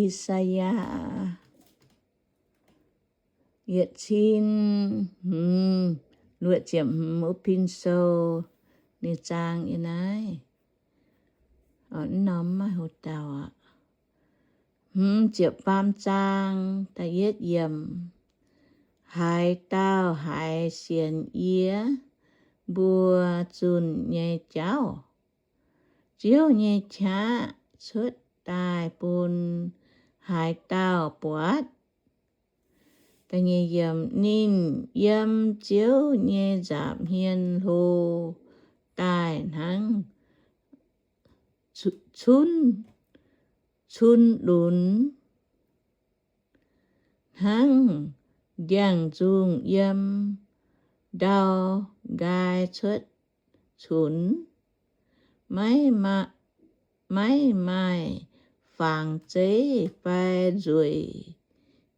I^saa^yaa yietc cin hmz luoqc ziepc hmz wuov pin sou, ninh zaang yiem naaiv. Mv norm maiv hoc dauh aqv. Hmz ziepc faam zaang da'yietv yiemc. Haaix dauh haiz sienx yie mbuo zunh nyei jauv, Ziouv nyei qaqv cuotv daaih bun haaix dauh buatc? Ninh yiem Ziouv nyei nza'hmien hlo daaih hnangv cun, cun lunx, hnangv ndiangx-nzungh yiem ndau nqaai cuotv cunx. Maiv maaih fangx zeiv fai nzueic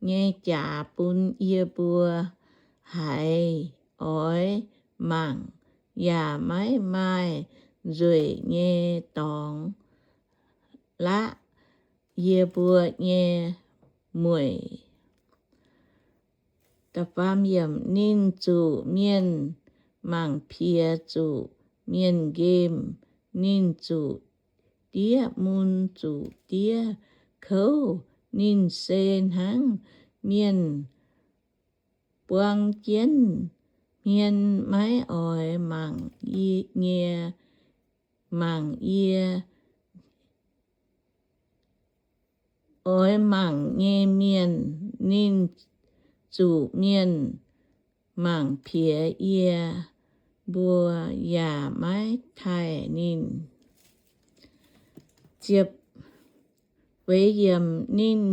nyei jaax bun yie mbuo haiz oix mangc, yaac maiv maaih nzueic nyei dorngx laqv yie mbuo nyei mueic. Ninh zuqc mienh mangc piex, zuqc mienh nqemh. Ninh zuqc diev mun, zuqc diev kouv. Ninh se hnangv mienh buang jienv hmien, maiv oix mangc yie, mangc yie, oix mangc nyei mienh. Ninh zuqc mienh mangc piex yie mbuo, yaac maiv taaih ninh. Ninh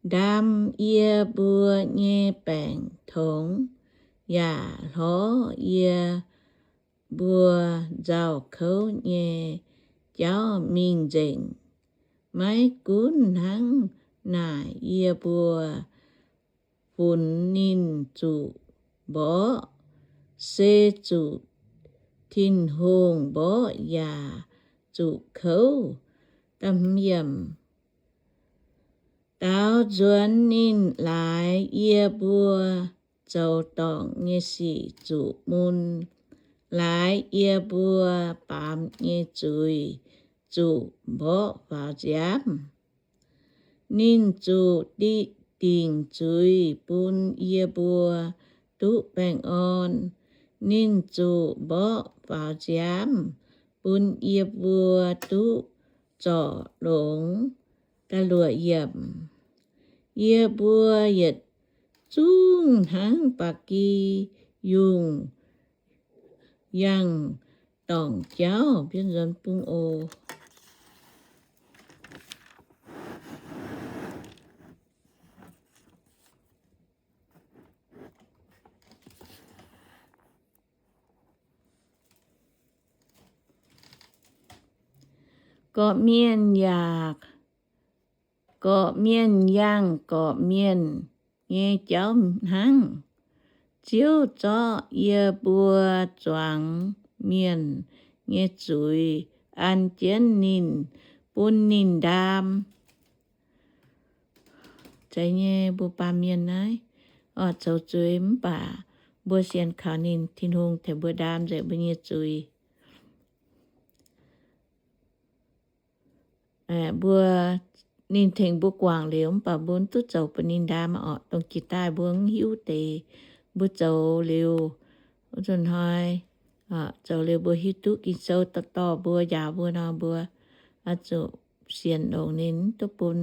ndaam yie mbuo nyei baengc tongx, yaac hlorv yie mbuo nzauh kouv nyei jauv mingh nzengc. Maiv gunv hnangv naaic, yie mbuo funx ninh zuqc mborqv, se zuqc Tin-Hungh mborqv yaac zuqc kouv. Daaux nzuonx ninh laaix yie mbuo zoux dorngc nyei sic zuqc mun, laaix yie mbuo baamz nyei zuiz zuqc mborqv faaux nziaamv. Ninh zuqc dingc zuiz bun yie mbuo duqv baengh orn. Ninh zuqc mborqv faaux nziaamv bun yie mbuo duqv zorc longx. Yie mbuo yietc zungv hnangv ba'gi yungh yangh dorngc jauv. Gorqv-mienh yaac, gorqv-mienh yangh gorqv-mienh nyei jauv hnangv. Ziouv zorqv yie mbuo zuangx mienh nyei zuiz an jienv ninh, bun ninh ndaam. Zeiz nyei, mbuo baamh mienh naaiv oix zoux zuiz mv baac mbuo sienx kaux ninh, Tin-Hungh tengx mbuo ndaam nzengc mbuo nyei zuiz. Mbuo, ninh tengx mbuo guangc liuz mv baac mbuo mv duqv zoux bun ninh ndaam oc. Dongh jiex daaih mbuo mv hiuv deix, mbuo zoux liuz, wuov nzunc hnoi zoux liuz mbuo hiuv duqv Ging-Sou dorh dorh mbuo, njaaux mbuo nor, mbuo oix zuqc sienx longx ninh, mv duqv bun,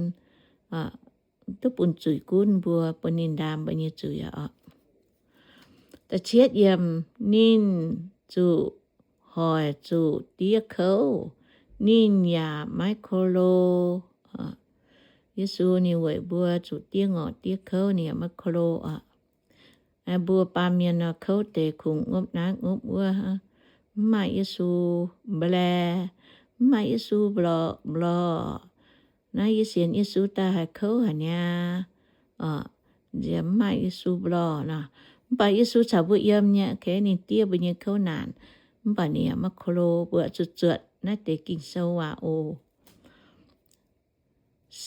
duqv bun zuiz gunv mbuo, bun ninh ndaam mbuo nyei zuiz oc. Da'cietv yiemc, ninh zuqc hoic zuqc diev kouv, ninh yaac maiv ko lo. Yesu ninh weic mbuo zuqc diev ngorc diev kouv, ninh yaac maiv ko lo oc. Mbuo baamh mienh nor kouv deix kungx ngopv naaiv ngopv wuov, mv maaih Yesu mbla, mv maaih Yesu mblorh, mblorh. Naaiv yie sienx Yesu daaih haiz kouv haic niaa. Nziex mv maaih Yesu mblorh nor, mv baac Yesu caux mbuo yiem nyei, kei ninh diev mbuo nyei kouv naanc, mv baac ninh yaac maiv ko lo. Mbuo zuqc zuotc naaiv deix Ging-Sou waac oc.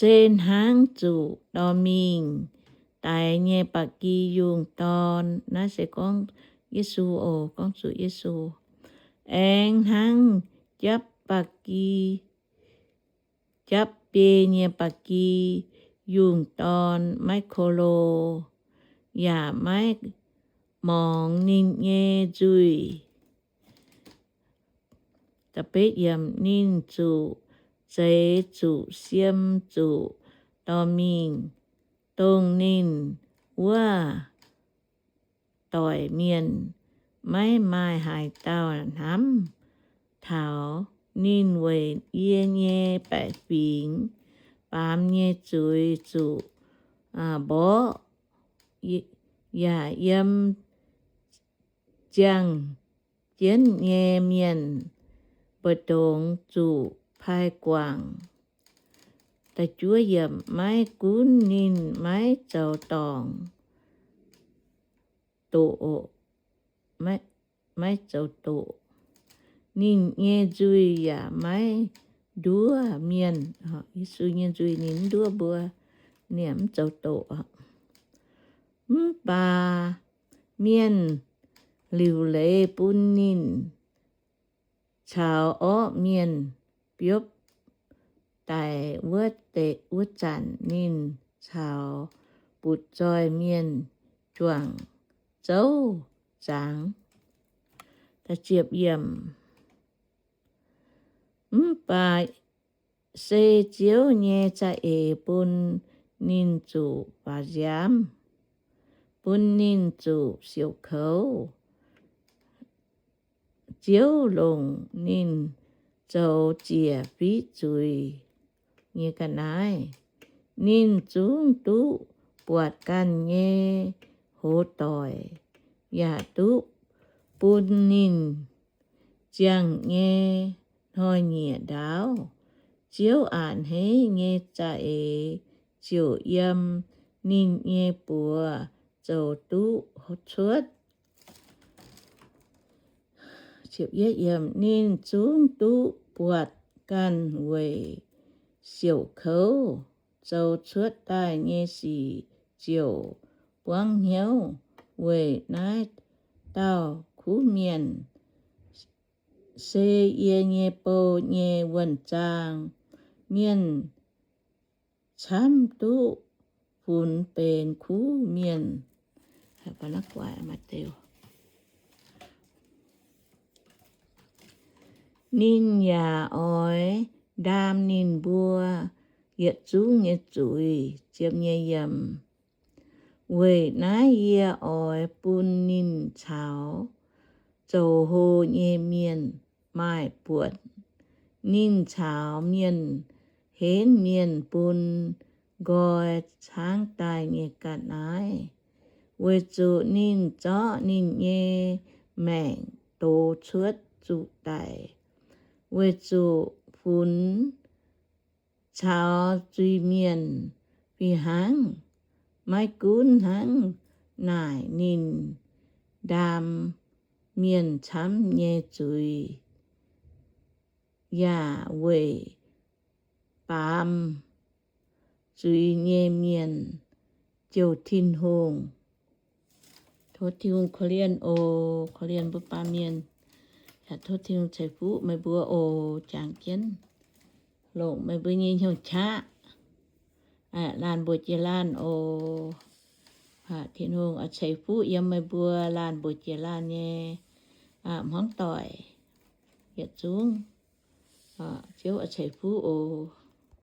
se hnangv zuqc dorh mingh daix nyei ba'gi yungh dorn. Naaiv se gorngv Yesu oc, gorngv zuqc Yesu. Aengx hnangv japv ba'gi, japv biei nyei ba'gi yungh dorn maiv ko lo, yaac maiv muangx ninh nyei nzuih. Ninh zuqc zeix, zuqc siem, zuqc dorh mingh, dongh ninh wuov doic mienh maiv maaih haaix dauh hnamv taux. Ninh weic yie nyei baeqc fingx, baamz nyei zuiz zuqc mborqv, yaac yiem ziangh jienv nyei mienh mbu'ndongx zuqc pai guangc. Maiv gunv ninh maiv zoux dorngc, doqc, maiv zoux doqc, ninh nyei nzuih yaac maiv nduov mienh. Yesu nyei nzuih ninh mv nduov mbuo, ninh mv zoux doqc. Mv baac mienh liuc leiz bun ninh caux orqv mienh biopv daic wuov deix, wuov zanc ninh caux butv-zoih mienh juangc zouv zaangc. Mv baac se Ziouv nyei za'eix bun ninh zuqc faaux nziaamv, bun ninh zuqc siouc koux. Ziouv longc ninh zoux ziec fiqv zuiz nyei ga'naaiv. Ninh zungv duqv buatc ganh nyei hoz doic, yaac duqv bun ninh ziangh nyei hnoi-nyieqc ndaauv. Ziouv a'hneiv nyei za'eix ziouc yiem ninh nyei buoz zoux duqv cuotv. Ninh zungv duqv buatc ganh weic siouc kouv zoux cuotv daaih nyei sic ziouc buangv hnyouv weic naaiv dauh kuv mienh. Se yie nyei bou nyei wuonh zaang, mienh camv duqv funx benx kuv mienh. Ninh yaac oix ndaam ninh mbuo yietc zungv nyei zuiz. Weic naaiv yie oix bun ninh caux zoux hlo nyei mienh maaih buonc. Ninh caux mienh henv mienh bun nqoi caangv daaih nyei ga'naaiv, weic zuqc ninh zorqv ninh nyei maengc dox cuotv zuqc daic, weic zuqc funx caux zuiz-mienh fih hnangv. Maiv gunv hnangv naaic, ninh ndaam mienh camv nyei zuiz, yaac weic baamz zuiz nyei mienh jouh Tin-Hungh. Tov Tin-Hungh korv-lienh oc. Korv-lienh mbuo baamh mienh. Yaac tov Tin-Hungh ceix fuqv meih mbuo oc. Jangx jienv, longc meih mbuo nyei hnyouv qaqv laanh mbuox jiex laanh oc. Tin-Hungh oix ceix fuqv yiem meih mbuo laanh mbuox jiex laanh nyei hmuangv doic yietc zungv. Ziouv oix ceix fuqv oc.